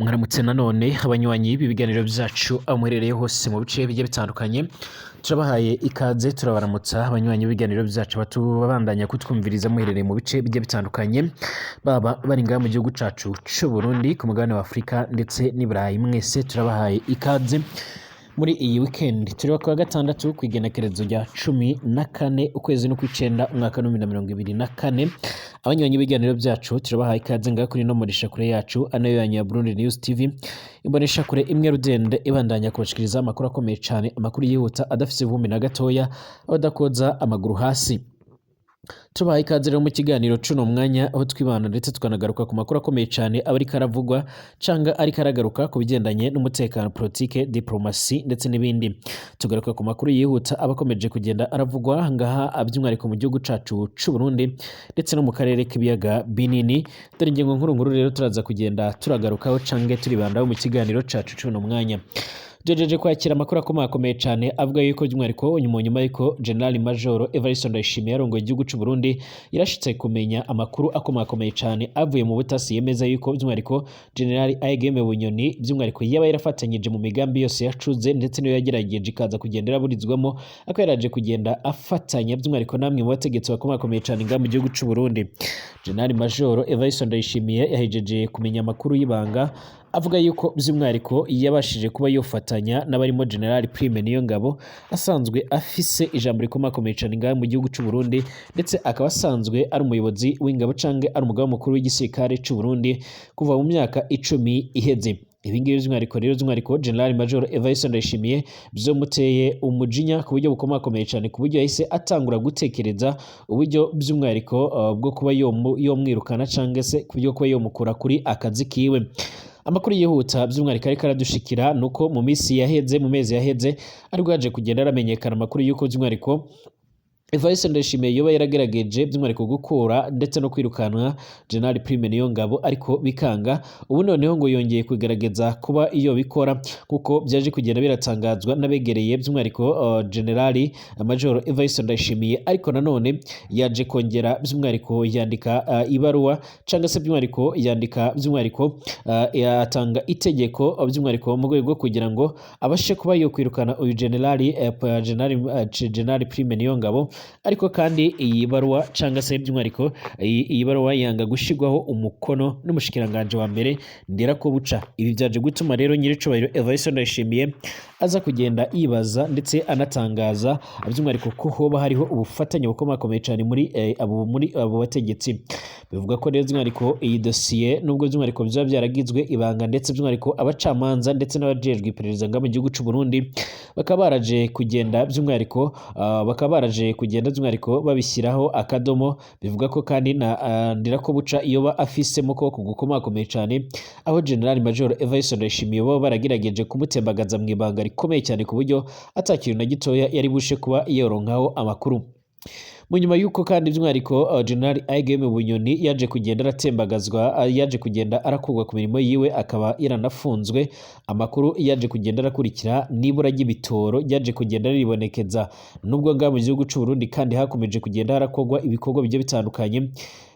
Mwaramutse nanone abanywanyi b'ibiganiro byacu aho muherereye hose mu bice bigiye bitandukanye, turabahaye ikaze, turabaramutsa abanywanyi b'ibiganiro byacu batubandanya kutwumviriza muherereye mu bice bigiye bitandukanye, baba bari ngaha mu gihugu cacu c'u Burundi, ku mugabane wa Afurika ndetse n'i Burayi, mwese turabahaye ikaze. Muri iyi weekend turi kuwa gatandatu, ku igenekerezo rya 14 ukwezi n'ukwicenda umwaka wa 2024. Abanywanyi b'ibiganiro byacu turabahaye ikaze ngaha kuri no kure yacu anayo yanyu ya Burundi News TV, imboneshakure imwe rudende ibandanya kubashikiriza amakuru akomeye cyane, amakuru yihuta adafise ivumbi na gatoya, adakoza amaguru hasi. Tubahaye ikaze rero mu kiganiro cuno mwanya, aho twibanda ndetse tukanagaruka ku makuru akomeye cyane aba ariko aravugwa canga ariko aragaruka ku bigendanye n'umutekano, politike, diplomasi ndetse n'ibindi. Tugaruka ku makuru yihuta aba akomeje kugenda aravugwa ngaha by'umwihariko mu gihugu cacu c'u Burundi ndetse no mu karere k'ibiyaga binini. Dore ingingo nkuru nkuru rero turaza kugenda turagarukaho cange turibandaho mu kiganiro cacu cuno mwanya. Tugejeje kwakira amakuru akomakomeye cyane avuga yuko by'umwihariko nyuma yuko General Major Evariste Ndayishimiye yarongoye igihugu cy'u Burundi yarashitse kumenya amakuru akomakomeye cyane avuye mu butasi, yemeza yuko by'umwihariko General Aigeme Bunyoni by'umwihariko yaba yarafatanyije mu migambi yose yacuze ndetse niyo yagerageje ikaza kugenda iraburizwamo, akaba yaraje kugenda afatanya by'umwihariko namwe mu bategetsi bakomakomeye cyane ngaha mu gihugu cy'u Burundi. General Major Evariste Ndayishimiye yahejeje kumenya amakuru y'ibanga avuga yuko by'umwihariko yabashije kuba yofatanya n'abarimo General Prime Niyongabo, asanzwe afise ijambo rikomakomeye cyane ngaha mu gihugu cy'u Burundi, ndetse akaba asanzwe ari umuyobozi w'ingabo canke ari umugaba mukuru w'igisirikare cy'u Burundi kuva mu myaka 10 iheze. Ibi ngibi by'umwihariko rero, by'umwihariko General Major Evariste Ndayishimiye byomuteye umujinya ku buryo bukomakomeye cyane, ku buryo yahise atangura gutekereza uburyo by'umwihariko bwo kuba yomwirukana canke se ku buryo kuba yomukura kuri akazi kiwe. Amakuru yihuta by'umwihariko ariko aradushikira nuko mu minsi yaheze, mu mezi yaheze, ariko yaje kugenda aramenyekana amakuru y'uko by'umwihariko Evariste Ndayishimiye yoba yaragerageje by'umwihariko gukura ndetse no kwirukanwa General Prime Niyongabo, ariko bikanga. Ubu noneho ngo yongeye kugerageza kuba iyo bikora, kuko byaje kugenda biratangazwa n'abegereye by'umwihariko General Major Evariste Ndayishimiye. Ariko nanone yaje kongera by'umwihariko yandika ibaruwa cyangwa se by'umwihariko yandika by'umwihariko yatanga itegeko by'umwihariko mu rwego rwo kugira ngo abashe kuba yo kwirukana uyu General Prime Niyongabo. Ariko kandi iyi baruwa cyangwa se by'umwihariko iyi baruwa yanga gushirwaho umukono n'umushikiranganje wa mbere Nderakobuca. Ibi byaje gutuma rero nyiricubahiro Evariste Ndayishimiye aza kugenda yibaza ndetse anatangaza by'umwihariko ko hoba hariho ubufatanye bukomakomeye cyane muri abo bategetsi. Bivuga ko rero by'umwihariko iyi dosiye, nubwo by'umwihariko byaba byaragizwe ibanga, ndetse by'umwihariko abacamanza ndetse n'abajejwe iperereza ngaha mu gihugu cy'u Burundi bakaba baraje kugenda by'umwihariko babishyiraho akadomo. Bivuga ko kandi na Ndirakobuca yoba afisemo ukuboko gukomakomeye cyane, aho General Major Evariste Ndayishimiye baba baragerageje kumutembagaza mu ibanga rikomeye cyane, ku buryo atakintu na gitoya yari bushe kuba yoronkaho amakuru. Mu nyuma y'uko kandi by'umwihariko General Aigeme Bunyoni yaje kugenda aratembagazwa, yaje kugenda arakurwa ku mirimo yiwe, akaba yaranafunzwe, amakuru yaje kugenda arakurikira nibura ry'ibitoro ryaje kugenda riribonekeza. Nubwo ngaha mu gihugu cy'u Burundi kandi hakomeje kugenda harakorwa ibikorwa bigiye bitandukanye,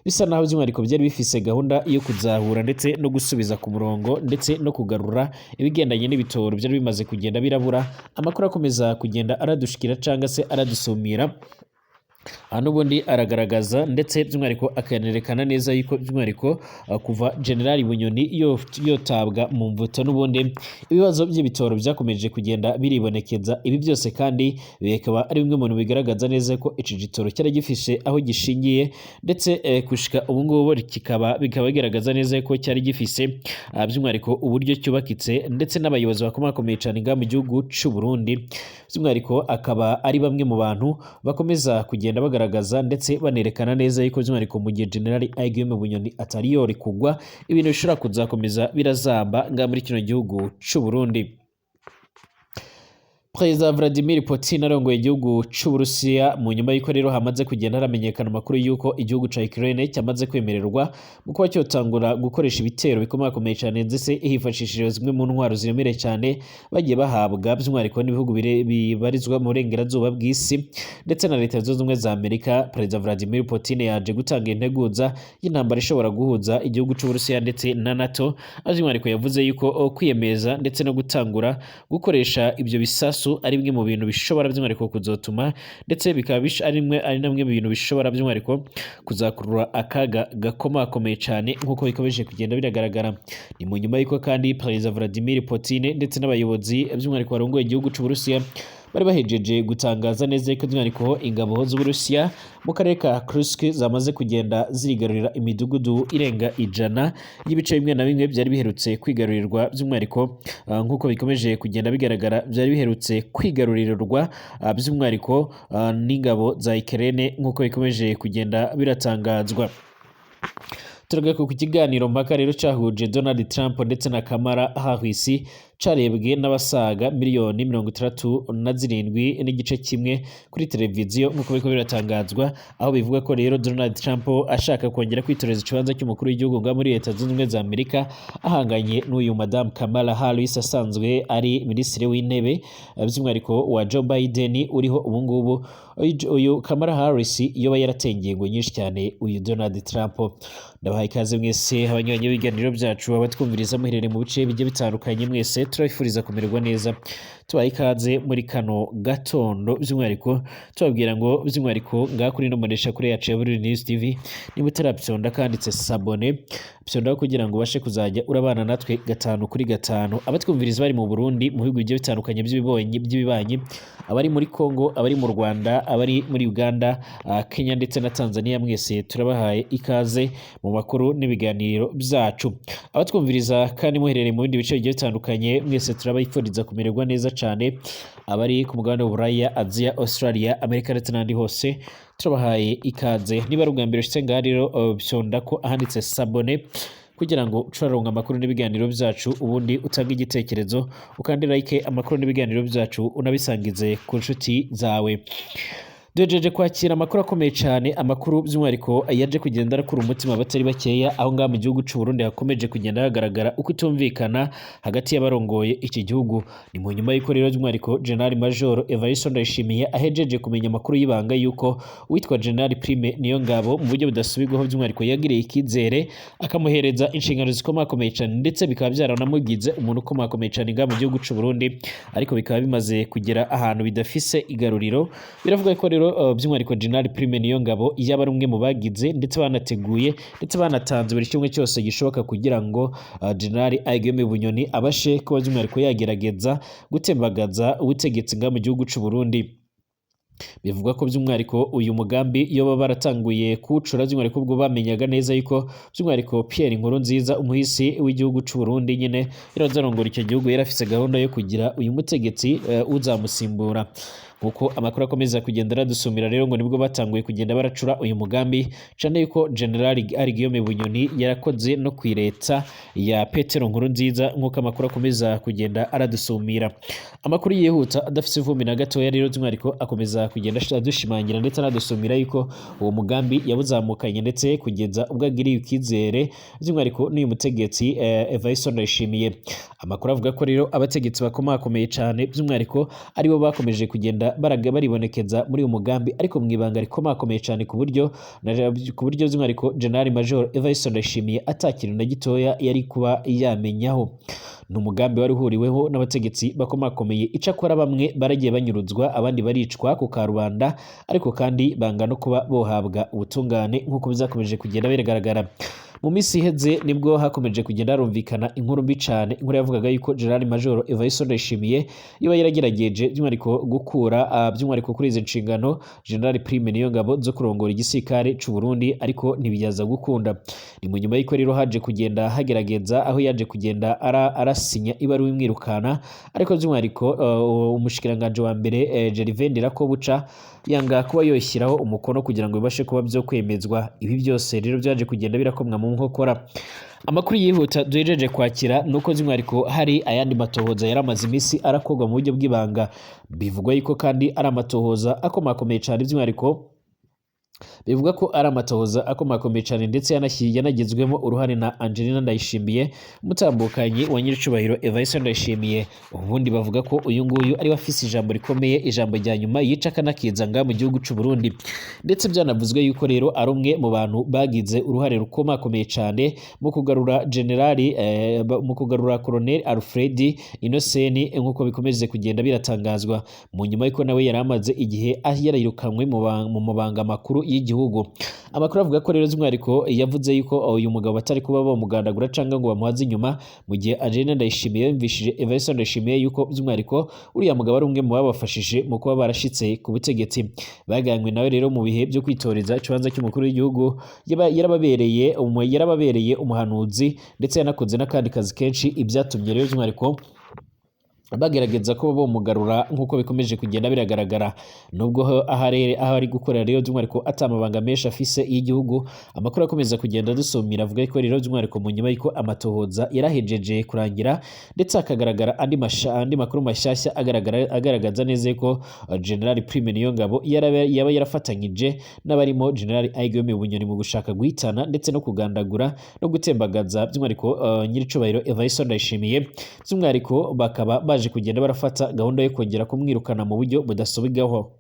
bisa naho by'umwihariko byari bifise gahunda yo kuzahura ndetse no gusubiza ku murongo ndetse no kugarura ibigendanye n'ibitoro byari bimaze kugenda birabura, amakuru akomeza kugenda aradushikira cyangwa se aradusumira aha n'ubundi aragaragaza ndetse by'umwihariko akanerekana neza yuko by'umwihariko kuva General Bunyoni yotabwa mu mvuto, n'ubundi ibibazo by'ibitoro byakomeje kugenda biribonekeza. Ibi byose kandi bikaba ari bimwe mu bintu bigaragaza neza ko iki gitoro cyari gifise aho gishingiye, ndetse gushika ubu ngubu bikaba bigaragaza neza ko cyari gifise by'umwihariko uburyo cyubakitse, ndetse n'abayobozi bakomakomeye cyane ngaha mu gihugu cy'u Burundi, by'umwihariko akaba ari bamwe mu bantu bakomeza kugenda bagaragaza ndetse banerekana neza yuko by'umwihariko mu gihe General Guillaume Bunyoni atari yori kugwa, ibintu bishobora kuzakomeza birazamba ngaha muri kino gihugu cy'u Burundi. Perezida Vladimir Putin arongoye igihugu c'Uburusiya, mu nyuma y'uko rero hamaze kugenda haramenyekana amakuru y'uko igihugu ca Ukraine cyamaze kwemererwa mu kuba cyotangura gukoresha ibitero bikomakomeye cyane, ndetse hifashishijwe zimwe mu ntwaro ziremereye cyane bagiye bahabwa by'umwihariko n'ibihugu bibarizwa mu burengerazuba bw'isi ndetse na Leta Zunze Ubumwe za Amerika. Perezida Vladimir Putin yaje gutanga integuza y'intambara ishobora guhuza igihugu c'Uburusiya ndetse na NATO, aho by'umwihariko yavuze yuko kwiyemeza ndetse no gutangura gukoresha ibyo bisasu ari bimwe mu bintu bishobora by'umwihariko kuzotuma, ndetse bikaba ari namwe mu bintu bishobora by'umwihariko kuzakurura akaga gakomakomeye cyane, nk'uko bikomeje kugenda biragaragara. Ni mu nyuma y'uko kandi Perezida Vladimir Putin ndetse n'abayobozi by'umwihariko barongoye igihugu c'Uburusiya bari bahejeje gutangaza neza ko by'umwihariko ingabo z'Uburusiya mu karere ka Kursk zamaze kugenda zirigarurira imidugudu irenga 100 y'ibice bimwe na bimwe byari biherutse kwigarurirwa by'umwihariko, nk'uko bikomeje kugenda bigaragara, byari biherutse kwigarurirwa by'umwihariko n'ingabo za Ukraine, nk'uko bikomeje kugenda biratangazwa. Turagaruka ku kiganiro mpaka rero cyahuje Donald Trump ndetse na Kamala Harris, carebwe n'abasaga miliyoni 67.1 kuri televiziyo, nk'uko biriko biratangazwa, aho bivuga ko rero Donald Trump ashaka kongera kwitoreza ikibanza cy'umukuru w'igihugu ngaha muri Leta Zunze Ubumwe za Amerika, ahanganye n'uyu Madame Kamala Harris asanzwe ari minisitiri w'intebe by'umwihariko wa Joe Biden uriho ubu ngubu. Uyu Kamala Harris yoba yarateye ingingo nyinshi cyane uyu Donald Trump. Ndabahaye ikaze mwese abanywanyi b'ibiganiro byacu, abatwumviriza muherereye mu bice bigiye bitandukanye, mwese turabifuriza kumererwa neza. Tubaye ikaze muri kano gatondo, by'umwihariko tubabwira ngo by'umwihariko ngaha kuri ino mbonesha kure yacu ya Bururi News TV, niba utarapyonda kanditse s'abonner, pyondaho kugira ngo ubashe kuzajya urabana natwe gatanu kuri gatanu. Abatwumviriza bari mu Burundi, mu bihugu bigiye bitandukanye by'ibibonyi by'ibibanyi, abari muri Congo, abari mu Rwanda, abari muri Uganda, Kenya ndetse na Tanzania, mwese turabahaye ikaze mu makuru n'ibiganiro byacu. Abatwumviriza kandi muherereye mu bindi bice bigiye bitandukanye, mwese turabifuriza kumererwa neza cyane. Abari ku mugabane w'Uburaya, Aziya, Australia, Amerika ndetse n'ahandi hose, turabahaye ikaze. Niba ari ubwa mbere ushitse ngaha rero, pyonda ko ahanditse s'abonner kugira ngo ucuraronka amakuru n'ibiganiro byacu, ubundi utange igitekerezo, ukande like amakuru n'ibiganiro byacu, unabisangize ku nshuti zawe. Duhejeje kwakira amakuru akomeye cyane, amakuru by'umwihariko yaje kugenda arakura umutima abatari bakeya, aho ngaho mu gihugu cy'u Burundi hakomeje kugenda hagaragara uko itumvikana hagati y'abarongoye iki gihugu. Ni mu nyuma y'uko rero by'umwihariko General Major Evariste Ndayishimiye ahejeje kumenya amakuru y'ibanga y'uko uwitwa General Prime Niyongabo mu buryo budasubirwaho by'umwihariko yagiriye icyizere akamuhereza inshingano zikomakomeye cyane, ndetse bikaba byaranamugize umuntu ukomakomeye cyane ngaha mu gihugu cy'u Burundi, ariko bikaba bimaze kugera ahantu bidafise igaruriro. Biravuga ko rero by'umwihariko General Prime Niyongabo yaba ari umwe mu bagize ndetse banateguye ndetse banatanze buri kimwe cyose gishoboka kugira ngo General Guillaume Bunyoni abashe kuba by'umwihariko yagerageza gutembagaza ubutegetsi ngaha mu gihugu cy'u Burundi. Bivugwa ko by'umwihariko uyu mugambi iyo baba baratanguye kuwucura by'umwihariko ubwo bamenyaga neza yuko by'umwihariko Pierre Nkurunziza, umuhisi w'igihugu cy'u Burundi nyine yaraza arongora icyo gihugu, yari afise gahunda yo kugira uyu mutegetsi uzamusimbura. Nkuko amakuru akomeza kugenda aradusumira rero, ngo nibwo batanguye kugenda baracura uyu mugambi, cyane yuko General Guillaume Bunyoni yarakoze no ku leta ya Petero Nkurunziza, nkuko amakuru akomeza kugenda aradusumira. Amakuru yihuta adafise ivumbi na gatoya rero by'umwihariko akomeza kugenda adushimangira ndetse anadusumira yuko uwo mugambi yawuzamukanye ndetse kugeza ubwo agiriye icyizere by'umwihariko n'uyu mutegetsi Evariste Ndayishimiye. Amakuru avuga ko rero abategetsi bakomakomeye cyane by'umwihariko aribo bakomeje kugenda baraga baribonekeza muri uyu mugambi, ariko mu ibanga rikomakomeye cyane, ku buryo by'umwihariko General Major Evariste Ndayishimiye atakintu na gitoya yari kuba yamenyaho. Ni umugambi wari uhuriweho n'abategetsi bakomakomeye, icakora bamwe baragiye banyuruzwa, abandi baricwa ku karubanda, ariko kandi banga no kuba bohabwa ubutungane, nk'uko bizakomeje kugenda bigaragara. Mu minsi iheze nibwo hakomeje kugenda harumvikana inkuru mbi cyane, inkuru yavugaga yuko General Major Evariste Ndayishimiye iba yaragerageje by'umwihariko gukura by'umwihariko kuri izi nshingano General Prime Niyongabo zo kurongora igisirikare c'u Burundi, ariko ntibyaza gukunda. Ni mu nyuma y'uko rero haje kugenda hagerageza, aho yaje kugenda arasinya ibaruwa imwirukana, ariko by'umwihariko umushikiranganje wa mbere Gervais Ndirakobuca yanga kuba yoshyiraho umukono kugira ngo bibashe kuba byo kwemezwa. Ibi byose rero byaje kugenda birakomwa mu nkokora. Amakuru yihuta duhejeje kwakira nuko by'umwihariko hari ayandi matohoza yari amaze iminsi arakorwa mu buryo bw'ibanga. Bivugwa yuko kandi ari amatohoza akomakomeye cyane, by'umwihariko bivuga ko ari amatohoza akomakomeye cyane, ndetse yanagizwemo uruhare na Angelina Ndayishimiye, umutambukanyi wa nyiricubahiro Evariste Ndayishimiye. Ubundi bavuga ko uyu nguyu ari we afise ijambo rikomeye, ijambo rya nyuma, yica akanakiza nga mu gihugu c'u Burundi. Ndetse byanavuzwe yuko rero ari umwe mu bantu bagize uruhare rukomakomeye cyane mu kugarura generali mu kugarura Colonel Alfred Inoseni, nk'uko bikomeje kugenda biratangazwa mu nyuma yuko nawe yari amaze igihe yarayirukanwe mu mabanga makuru y'igihugu. Amakuru avuga ko rero by'umwihariko yavuze yuko uyu mugabo batari kuba bamugandagura cyangwa ngo bamuhaze inyuma, mu gihe Angelina Ndayishimiye yumvishije Evariste Ndayishimiye yuko by'umwihariko uriya mugabo ari umwe mu babafashije mu kuba barashitse ku butegetsi. Baganywe nawe rero mu bihe byo kwitoreza ikibanza cy'umukuru w'igihugu, yarababereye umuhanuzi, ndetse yanakoze n'akandi kazi kenshi. Ibyatumye rero by'umwihariko bagerageza kuba bomugarura, nk'uko bikomeje kugenda biragaragara, nubwo aho ari gukorera rero by'umwihariko atamabanga menshi afise y'igihugu. Amakuru akomeza kugenda dusumira avuga ko rero by'umwihariko mu nyuma y'uko amatohoza yarahejeje kurangira, ndetse hakagaragara andi makuru mashyashya agaragaza neza ko General Prime Niyongabo yaba yarafatanyije n'abarimo General Guillaume Bunyoni mu gushaka guhitana ndetse no kugandagura no gutembagaza by'umwihariko nyiricubahiro Evariste Ndayishimiye. By'umwihariko bakaba baje kugenda barafata gahunda yo kongera kumwirukana mu buryo budasubirwaho.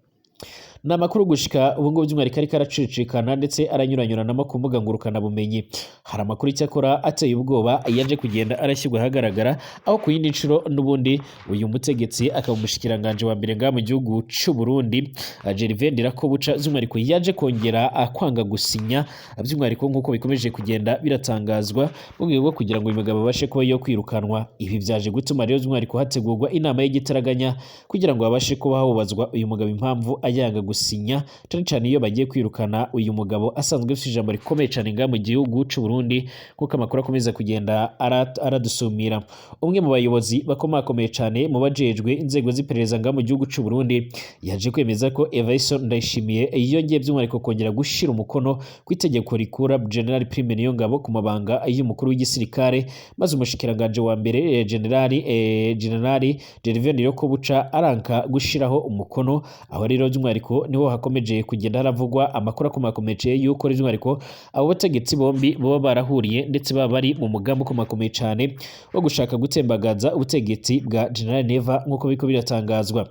Ni amakuru gushika ubu ngubu by'umwihariko ariko aracicikana ndetse aranyuranyuranamo ku mbuga ngurukanabumenyi. Hari amakuru icyakora ateye ubwoba yaje kugenda arashyirwa ahagaragara, aho ku yindi nshuro n'ubundi uyu mutegetsi akaba umushikiranganji wa mbere ngaha mu gihugu c'u Burundi, Gervais Ndirakobuca, by'umwihariko yaje kongera kwanga gusinya, by'umwihariko nk'uko bikomeje kugenda biratangazwa, mu rwego rwo kugira ngo uyu mugabo abashe kuba yo kwirukanwa. Ibi byaje gutuma rero by'umwihariko hategurwa inama y'igitaraganya kugira ngo habashe kuba hubazwa uyu mugabo impamvu ayanga gusinya, cyane cyane iyo bagiye kwirukana uyu mugabo asanzwe afite ijambo rikomeye cyane ngaha mu gihugu c'u Burundi, kuko amakuru akomeza kugenda aradusumira. Umwe mu bayobozi bakomakomeye cyane mu bajejwe inzego z'iperereza ngaha mu gihugu c'u Burundi yaje kwemeza ko Evariste Ndayishimiye yongeye by'umwihariko kongera gushira umukono ku itegeko rikura General Prime Niyongabo ku mabanga y'umukuru w'igisirikare, maze umushikiranganje wa mbere General Gervais Ndirakobuca aranka gushiraho umukono. Aho rero by'umwihariko niho hakomeje kugenda haravugwa amakuru akomakomeye yuko by'umwihariko abo bategetsi bombi baba barahuriye, ndetse baba bari mu mugambi ukomakomeye cyane wo gushaka gutembagaza ubutegetsi bwa General Neva, nk'uko biriko biratangazwa.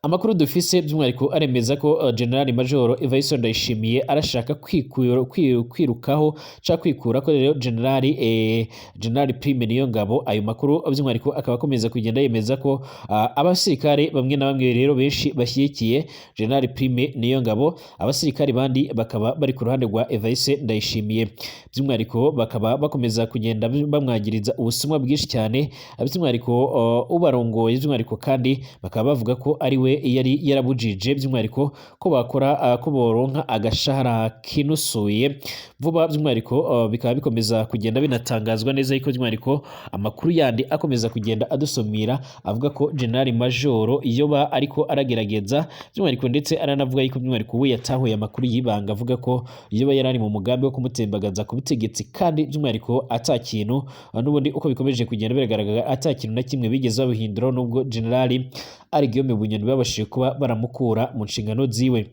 Amakuru dufise by'umwihariko aremeza ko General Major Evariste Ndayishimiye arashaka kwirukaho cyangwa kwikura ko rero General Prime Niyongabo. Ayo makuru by'umwihariko akaba akomeza kugenda yemeza ko abasirikare bamwe na bamwe rero benshi bashyigikiye General Prime Niyongabo, abasirikare bandi bakaba bari ku ruhande rwa Evariste Ndayishimiye. By'umwihariko bakaba bakomeza kugenda bamwagiriza ubusumwa bwinshi cyane, by'umwihariko ubarongoye, by'umwihariko kandi bakaba bavuga ko ari we yari yarabujije by'umwihariko ko bakora ko boronka agashahara kinusuye vuba. By'umwihariko bikaba bikomeza kugenda binatangazwa neza yuko by'umwihariko amakuru yandi akomeza kugenda adusomira avuga ko General Major yoba ariko aragerageza by'umwihariko, ndetse aranavuga yuko by'umwihariko we yatahuye amakuru y'ibanga avuga ko yoba yari ari mu mugambi wo kumutembagaza ku butegetsi, kandi by'umwihariko ata kintu n'ubundi uko bikomeje kugenda biragaragara ata kintu na kimwe bigeze babihinduraho, nubwo General ari Guillaume Bunyoni babashije kuba baramukura mu nshingano ziwe.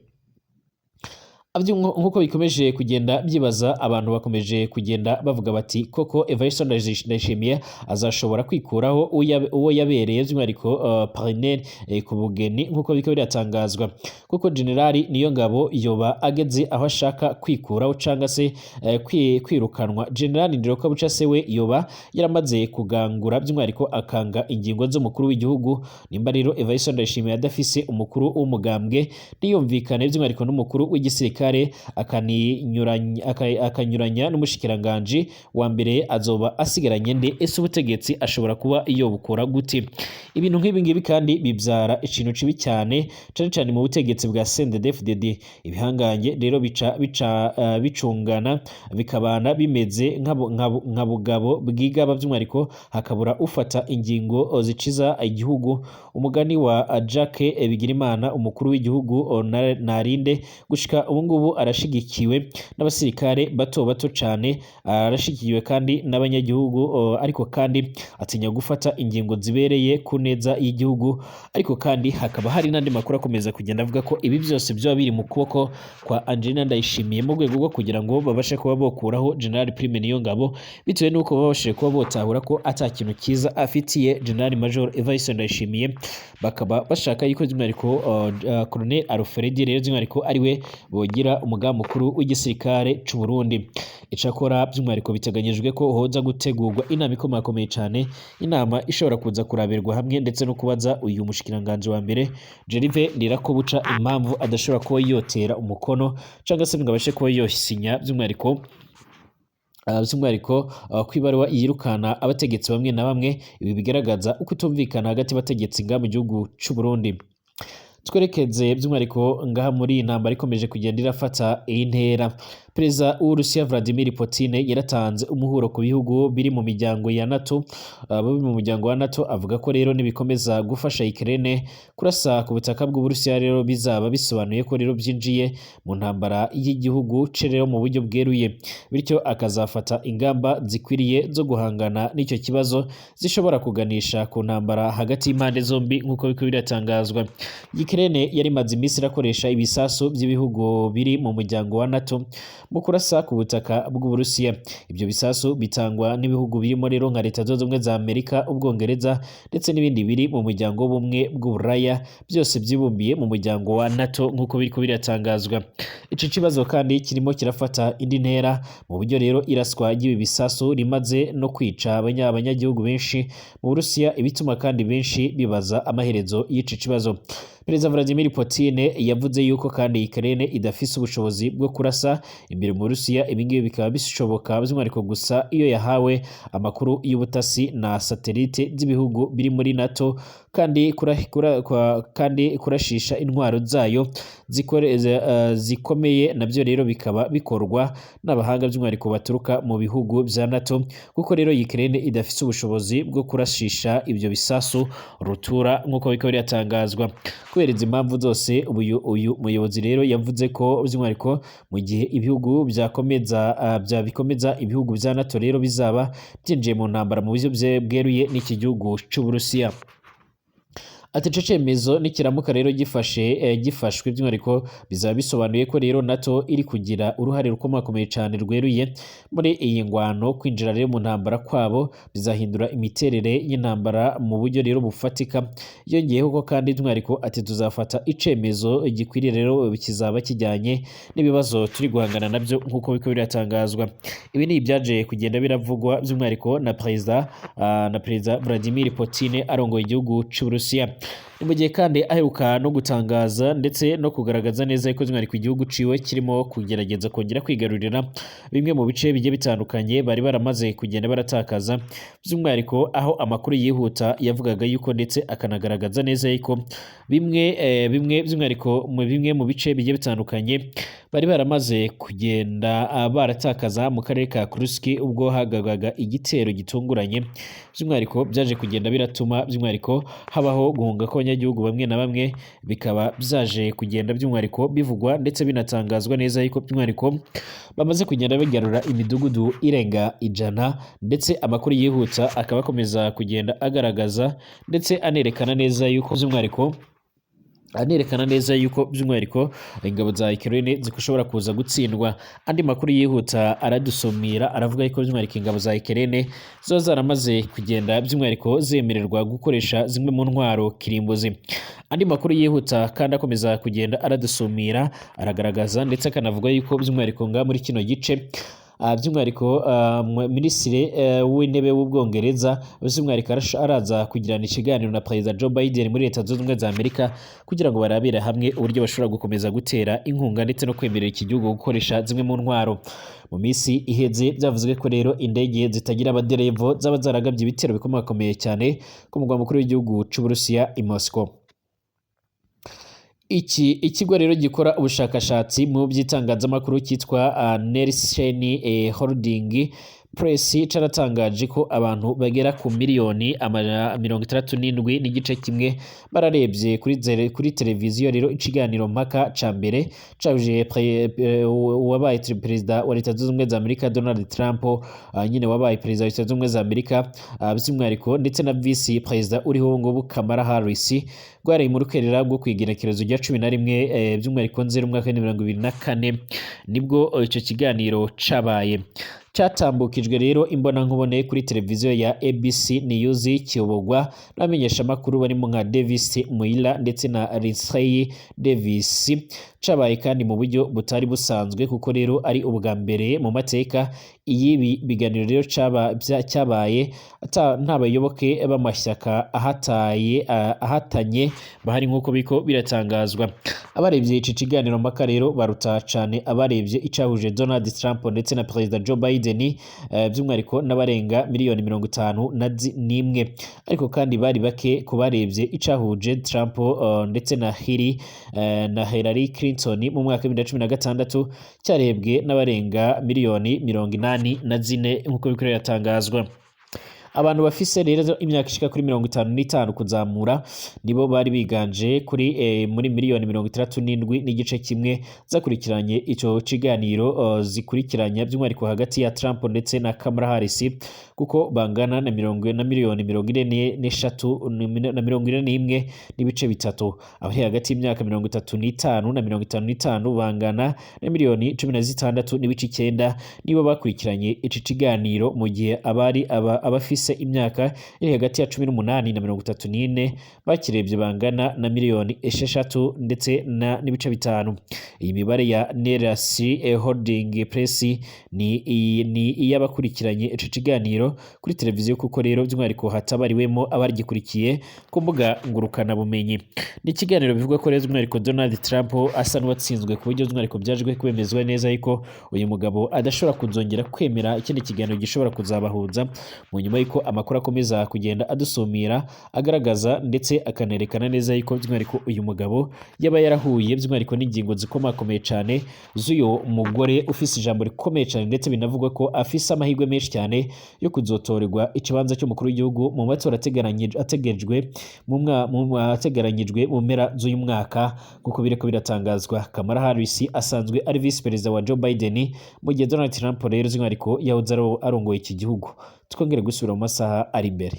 Nkuko bikomeje kugenda byibaza, abantu bakomeje kugenda bavuga bati: "Koko Evariste Ndayishimiye azashobora kwikuraho uwo yabereye by'umwihariko parrain ku bugeni?" Nkuko biko biratangazwa, kuko General Niyongabo yoba ageze aho ashaka kwikuraho canga se kwirukanwa General Ndirakobuca se we yoba yaramaze kugangura by'umwihariko akanga ingingo z'umukuru w'igihugu. Nimba rero Evariste Ndayishimiye adafise umukuru w'umugambwe, ntiyumvikane by'umwihariko n'umukuru w'igisirikare. gisirikare akanyuranya n'umushikiranganji wa mbere, azoba asigaranye nde? Ese ubutegetsi ashobora kuba yobukora gute? Ibintu nk'ibi ngibi kandi bibyara ikintu kibi cyane, cane cane mu butegetsi bwa CNDD-FDD. Ibihangange rero bica bica bicungana, bikabana bimeze nka bugabo bwigaba, by'umwihariko hakabura ufata ingingo ziciza igihugu. Umugani wa Jacques Bigirimana, umukuru w'igihugu narinde gushika ubu ngubu arashigikiwe n'abasirikare bato bato cane, arashigikiwe kandi n'abanyagihugu, ariko kandi atinya gufata ingingo zibereye ku neza y'igihugu. Ariko kandi hakaba hari n'andi makuru akomeza kugenda avuga ko ibi byose byaba biri mu kuboko kwa Angelina Ndayishimiye, mu rwego rwo kugira ngo babashe kuba bokuraho General Prime Niyongabo, bitewe n'uko babashije kuba botahura ko ata kintu cyiza afitiye General Major Evariste Ndayishimiye, bakaba bashaka yuko by'umwihariko Colonel Alfred rero by'umwihariko ariwe bogira umugaba mukuru w'igisirikare c'u Burundi. Icakora by'umwihariko biteganyijwe ko hoza gutegurwa inama ikomakomeye cane, inama ishobora kuza kurabirwa hamwe ndetse no kubaza uyu mushikiranganji wa mbere Gervais Ndirakobuca impamvu adashobora kuba yotera umukono cyangwa se ngo abashe kuba yosinya by'umwihariko ku ibaruwa yirukana abategetsi bamwe na bamwe. Ibi bigaragaza ukutumvikana hagati y'abategetsi ngaha mu gihugu c'u Burundi. Twerekeze by'umwihariko ngaha muri iyi ntambara ikomeje kugenda irafata iyi ntera. Perezida w'Uburusiya Vladimir Putin yaratanze umuhuro ku bihugu biri mu miryango ya NATO, biri mu muryango wa NATO, avuga ko rero nibikomeza gufasha Ukraine kurasa ku butaka bw'Uburusiya rero bizaba bisobanuye ko rero byinjiye mu ntambara y'igihugu ce rero mu buryo bweruye, bityo akazafata ingamba zikwiriye zo guhangana n'icyo kibazo zishobora kuganisha ku ntambara hagati y'impande zombi, nk'uko biriko biratangazwa. Ukraine yari imaze iminsi irakoresha ibisasu by'ibihugu biri mu muryango wa NATO mu kurasa ku butaka bw'Uburusiya. Ibyo bisasu bitangwa n'ibihugu birimo rero nka Leta Zunze Ubumwe za Amerika, Ubwongereza ndetse n'ibindi biri mu muryango w'ubumwe bw'Uburaya, byose byibumbiye mu muryango wa NATO, nk'uko biriko biratangazwa. Ico kibazo kandi kirimo kirafata indi ntera mu buryo rero iraswa ry'ibi bisasu rimaze no kwica abanyagihugu benshi mu Burusiya, ibituma kandi benshi bibaza amaherezo y'ico kibazo. Perezida Vladimir Putin yavuze yuko kandi Ukraine idafise ubushobozi bwo kurasa imbere mu Burusiya. Ibi ngibi bikaba bishoboka by'umwihariko gusa iyo yahawe amakuru y'ubutasi na satelite z'ibihugu biri muri NATO, kandi kurashisha intwaro zayo zikomeye nabyo rero bikaba bikorwa n'abahanga by'umwihariko baturuka mu bihugu bya NATO, kuko rero Ukraine idafise ubushobozi bwo kurashisha ibyo bisasu rutura, nk'uko bikaba biratangazwa. Kubera izi mpamvu zose, uyu muyobozi rero yavuze ko by'umwihariko mu gihe ibihugu byakomeza byabikomeza, ibihugu bya NATO rero bizaba byinjiye mu ntambara mu buryo bweruye n'iki gihugu c'Uburusiya. Ati ico cemezo nikiramuka rero gifashwe, by'umwihariko bizaba bisobanuye ko rero NATO iri kugira uruhare rukomakomeye cane rweruye muri iyi ngwano. Kwinjira rero mu ntambara kwabo bizahindura imiterere y'intambara mu buryo rero bufatika. Yongeyeho ko kandi by'umwihariko ati tuzafata icemezo gikwiriye rero kizaba kijyanye n'ibibazo turi guhangana nabyo, nk'uko biriko biratangazwa. Ibi ni ibyaje kugenda biravugwa by'umwihariko na perezida Vladimir Putin arongoye igihugu c'Uburusiya. Ni mu gihe kandi aheruka no gutangaza ndetse no kugaragaza neza ko by'umwihariko igihugu ciwe kirimo kugerageza kongera kwigarurira bimwe mu bice bigiye bitandukanye bari baramaze kugenda baratakaza, by'umwihariko aho amakuru yihuta yavugaga yuko ndetse akanagaragaza neza yuko bimwe by'umwihariko mu bimwe mu bice bigiye bitandukanye bari baramaze kugenda baratakaza mu karere ka Kursk ubwo hagabwaga igitero gitunguranye, by'umwihariko byaje kugenda biratuma by'umwihariko habaho guhunga kw'abanyagihugu bamwe na bamwe, bikaba byaje kugenda by'umwihariko bivugwa ndetse binatangazwa neza yuko by'umwihariko bamaze kugenda bagarura imidugudu irenga 100, ndetse amakuru yihuta akaba akomeza kugenda agaragaza ndetse anerekana neza yuko by'umwihariko ingabo za Ukraine zishobora kuza gutsindwa. Andi makuru yihuta aradusumira aravuga yuko by'umwihariko ingabo za Ukraine zo zaramaze kugenda by'umwihariko zemererwa gukoresha zimwe mu ntwaro kirimbuzi. Andi makuru yihuta kandi akomeza kugenda aradusumira aragaragaza ndetse akanavuga yuko by'umwihariko nga muri kino gice By'umwihariko minisitiri w'intebe w'Ubwongereza by'umwihariko araza kugirana ikiganiro na Perezida Joe Biden muri Leta Zunze Ubumwe za Amerika kugira ngo barabire hamwe uburyo bashobora gukomeza gutera inkunga ndetse no kwemerera iki gihugu gukoresha zimwe mu ntwaro. Mu minsi iheze byavuzwe ko rero indege zitagira abaderevo zaba zaragabye ibitero bikomakomeye cyane ku mugwa mukuru w'igihugu c'Uburusiya i Moscow. Iki ikigo rero gikora ubushakashatsi mu by'itangazamakuru cyitwa Nielsen Holding Press caratangaje ko abantu bagera ku miliyoni 67.1 bararebye kuri televiziyo rero ikiganiro mpaka ca mbere cahuje uwabaye perezida wa Leta Zunze Ubumwe za Amerika Donald Trump, nyine wabaye perezida wa Leta Zunze Ubumwe za Amerika, by'umwihariko ndetse na visi perezida uriho ubu ngubu Kamala Harris. Rwari mu rukerera rwo kw'igenekerezo rya 11, by'umwihariko 0 umwaka wa 2024, nibwo ico kiganiro cabaye. Cyatambukijwe rero imbonankubone kuri televiziyo ya ABC News, kiyoborwa n'abamenyeshamakuru barimo nka Davis Muila ndetse na Lindsay Davis. Cabaye kandi mu buryo butari busanzwe, kuko rero ari ubwa mbere mu mateka y'ibi biganiro rero cyabaye nta bayoboke b'amashyaka ahatanye bahari, nk'uko biko biratangazwa. Abarebye iki kiganiro mpaka rero baruta cane abarebye icahuje Donald Trump ndetse na Perezida Joe Biden, by'umwihariko n'abarenga miliyoni 51, ariko kandi bari bake ku barebye icahuje Trump ndetse na Hillary Clinton mu mwaka wa 2016, cyarebwe n'abarenga miliyoni 84, nk'uko biriko biratangazwa. Abantu bafise rero imyaka ishika kuri 55 kuzamura nibo bari biganje kuri muri miliyoni 67.1 zakurikiranye ico kiganiro, zikurikiranya by'umwihariko hagati ya Trump ndetse na Kamala Harris, kuko bangana na mirongo na miliyoni 43 na 41.3. Abari hagati y'imyaka 35 na 55 bangana na miliyoni 16.9 nibo bakurikiranye ici kiganiro, mu gihe abari abafise imyaka iri hagati ya 18 na 34 bakirebye bangana na miliyoni 6 ndetse na n'ibice 5. Iyi mibare ya Nielsen Holding Press ni iy'abakurikiranye ico kiganiro kuri televiziyo, kuko rero by'umwihariko hatabariwemo abarigikurikiye ku mbuga ngurukanabumenyi. Ni ikiganiro bivugwa ko rero by'umwihariko Donald Trump asa n'uwatsinzwe ku buryo by'umwihariko byaje kwemezwa neza yuko uyu mugabo adashobora kuzongera kwemera ikindi kiganiro gishobora kuzabahuza, mu nyuma y'uko amakuru akomeza kugenda adusumira agaragaza ndetse akanerekana neza yuko by'umwihariko uyu mugabo yaba yarahuye by'umwihariko n'ingingo zikomakomeye cyane z'uyu mugore ufise ijambo rikomeye cyane, ndetse binavugwa ko afise amahirwe menshi cyane yo kuzotorerwa ikibanza cy'umukuru w'igihugu mu matora ateganyijwe mu mpera z'uyu mwaka, kuko biriko biratangazwa. Kamala Harris asanzwe ari visi perezida wa Joe Biden, mu gihe Donald Trump rero by'umwihariko yahoze arongoye iki gihugu. Twongere gusubira mu masaha ari imbere.